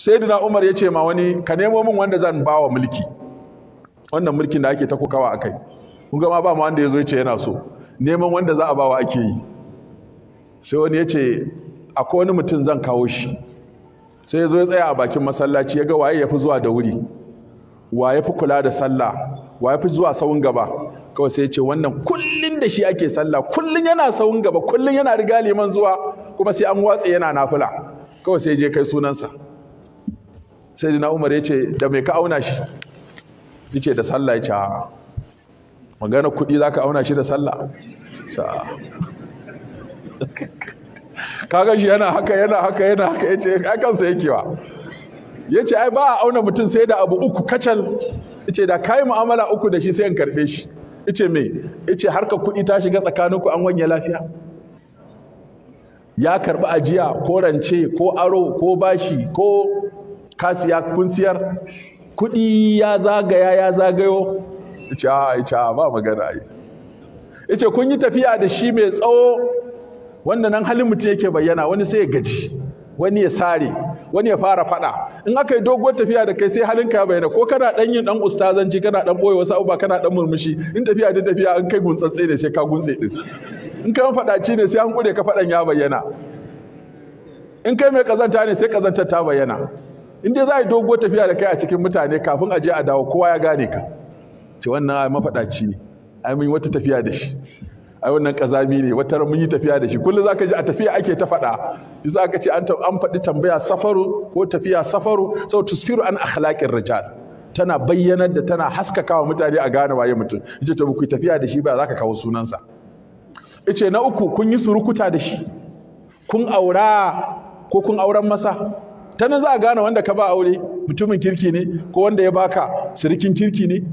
Sayyidina Umar ya ce ma wani, ka nemo min wanda zan bawa mulki, wannan mulkin da ake ta kokawa akai. Kun ga ma ba ma wanda ya zo ya ce yana so, neman wanda za a bawa ake yi. Sai wani ya ce akwai wani mutum zan kawo shi. Sai ya zo ya tsaya a bakin masallaci, ya ga waye ya fi zuwa da wuri, wa ya fi kula da sallah, wa ya fi zuwa sawun gaba. Kawai sai ya ce wannan kullun da shi ake sallah, kullun yana sawun gaba, kullun yana riga liman zuwa, kuma sai an watse yana nafila. Kawai sai je kai sunansa. Sai dina Umar ya ce da mai ka auna shi? Ya ce da sallah. Ya ce a'a, magana kuɗi za ka auna shi da sallah? Kaga shi yana haka, yana haka, yana haka. Ya ce ai kansa yake wa. Ya ce ai ba a auna mutum sai da abu uku kacal. Ya ce da kayi mu'amala uku da shi sai in karɓe shi. Ya ce me? Ya ce harkar kuɗi ta shiga tsakaninku an wanye lafiya. Ya karɓi ajiya ko rance ko aro ko bashi ko kasiya kun siyar, kuɗi ya zagaya ya zagayo. Ya ce a, ya ce ba magana ai. Ya ce kun yi tafiya da shi mai tsawo, wanda nan halin mutum yake bayyana. Wani sai ya gaji, wani ya sare, wani ya fara fada. In aka yi doguwar tafiya da kai sai halinka ya bayyana. Ko kana dan yin dan ustazanci, kana dan boye wasu abubuwa, kana dan murmushi, in tafiya ta tafiya, an kai guntsatse ne sai ka guntse din. In kai fadaci ne sai an kure ka, fadan ya bayyana. In kai mai kazanta ne sai kazantar ta bayyana. In dai za a yi doguwar tafiya da kai a cikin mutane, kafin a je a dawo kowa ya gane ka, ce wannan ai mafadaci ne, ai mun yi wata tafiya da shi, ai wannan kazami ne, wata mun yi tafiya da shi. Kullum zaka ji a tafiya ake ta faɗa. Yasa aka ce an faɗi tambaya safaru ko tafiya safaru sau tusfiru an akhlaqir rijal, tana bayyanar da, tana haskakawa mutane a gane waye mutum. Yace to ku tafiya da shi ba zaka kawo sunansa. Yace na uku, kun yi surukuta da shi, kun aura ko kun auren masa. Ta nan za a gane wanda ka ba aure mutumin kirki ne, ko wanda ya baka sirikin kirki ne.